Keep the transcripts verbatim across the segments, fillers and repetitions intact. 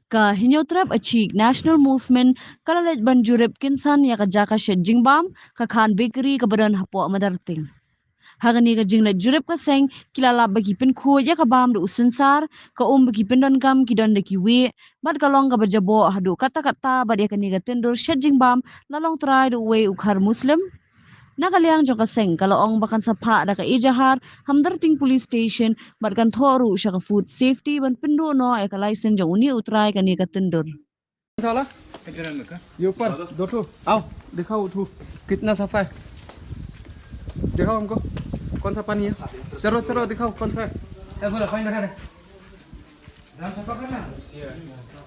Ka Hynñiewtrep Achik National Movement ka la leit ban jurip kynsan ïa ka jaka shet jingbam, ka Khan Bakery kaba don hapoh Madarting. Ha kane ka jingleit jurip ka seng, ki la lap ba ki pynkhuid ïa ka bam da u synsar, ka um ba ki pyndonkam ki don da kiwei, bad ka long kaba jaboh haduh katta katta, bad ïa kane ka tyndur shet jingbam la long trai da uwei u khar Muslim. Na ka liang jong ka seng ka la ong ba kan sa phah da ka ejahar ha Madarting Police Station bad kan thoh ruh sha ka Food Safety ban pynduh noh ïa ka license jong une u trai kane ka tyndur. कौन सा वाला? ये ऊपर दो ठो। आओ, दिखाओ ठो। कितना सफा है? दिखाओ हमको। कौन सा पानी है? चलो, चलो, दिखाओ कौन सा है। ए, बोला, पानी दिखा दे।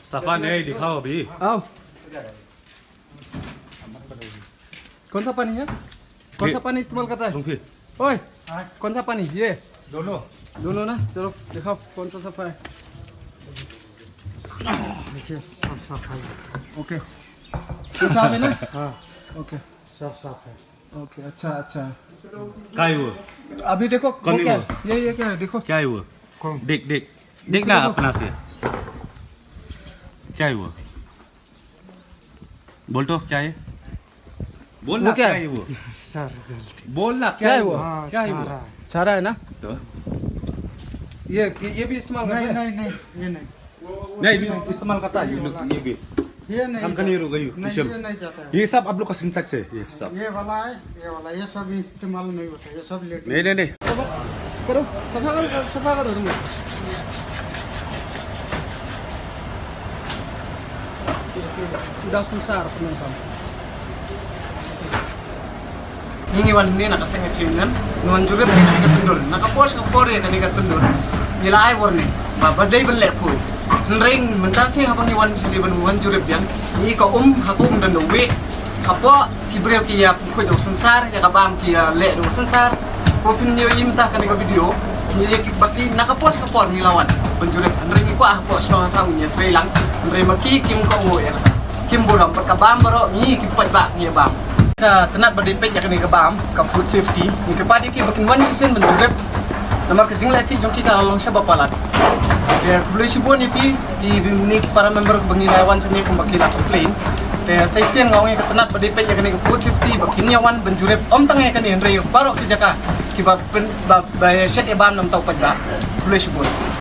सफा नहीं, दिखाओ अभी। आओ। कौन सा पानी है? कौन ये सा पानी इस्तेमाल करता है? तुम फिर। ओए, कौन सा पानी? ये दोनों। दोनों ना? चलो, दिखाओ कौन सा सफा है। देखिए, सब सफा है। ओके। ये साफ है ना? हाँ। ओके। सब सफा है। ओके, अच्छा, अच्छा। काय वो? अभी देखो, कौन वो है क्या वो? ये, ये क्या है? देखो। क्या है वो? कौन? देख, देख। देख ना देखो। अपना से। क्या है वो? बोल तो, क्या है? बोल वो ना, क्या क्या है? है वो? सर, गलती। बोल ना, क्या क्या है है वो? वो? हाँ, क्या है वो? चारा है। चारा है ना? तो? ये, ये भी इस्तेमाल करते नहीं, हैं? नहीं, नहीं, ये नहीं। नहीं, भी इस्तेमाल करता है, ये लोग, ये भी। ये नहीं हम कहीं जाता। रुक गई, नहीं, पीछे। ये नहीं जाता है। ये सब आप लोग का सिंटेक्स है, ये सब। ये वाला है, ये वाला, ये सब इस्तेमाल नहीं होता, ये सब लेके नहीं, नहीं, नहीं। करो, सफा करो, सफा करो रूम। Udah susah harus nonton. Ngi ngi wan hangne na ka seng ka jingïaseng, ngi wan jurip ïa kane ka tyndur. Na ka por sha ka por ïa kane ka tyndur, ngi la ai warning ba ba dei ban leh khuid. Hynrei mynta shisien haba ngi wan sha dei ban wan jurip biang, ngi ka um ha ka um don da uwei. Hapoh ki briew ki ïa pynkhuid da u synsar, ïa ka bam ki ïa leh da u synsar. Ko phin ïohi mynta kane ka video, ngi ïa ki ba ki na ka por sha ka por ngi la wan ban jurip. Hynrei ngi kwah hapoh shnong ha ngi ïa trei lang. Hynrei ma ki kim kohnguh ïa kata. Kim burom bad ka bam baroh ngi ki paidbah ngi ïa bam. Ka tnat ba dei peit ïa kane ka bam, ka food safety, ngi kyrpad ïa ki ba kin wan shisien ban jurip. Namar ka jingleh sih jong ki ka la long shibun palat. Te khublei shibun ïa phi, ki ni ki para member ba ngi la wan shane kumba ki la complain. Te sa shisien nga ong ïa ka tnat ba dei peit ïa kane ka food safety ba kin ïa wan ban jurip, ym tang ïa kane hynrei baroh ki jaka kiba pyn, ba, ba shet ïa bam namar u paidbah. Khublei shibun.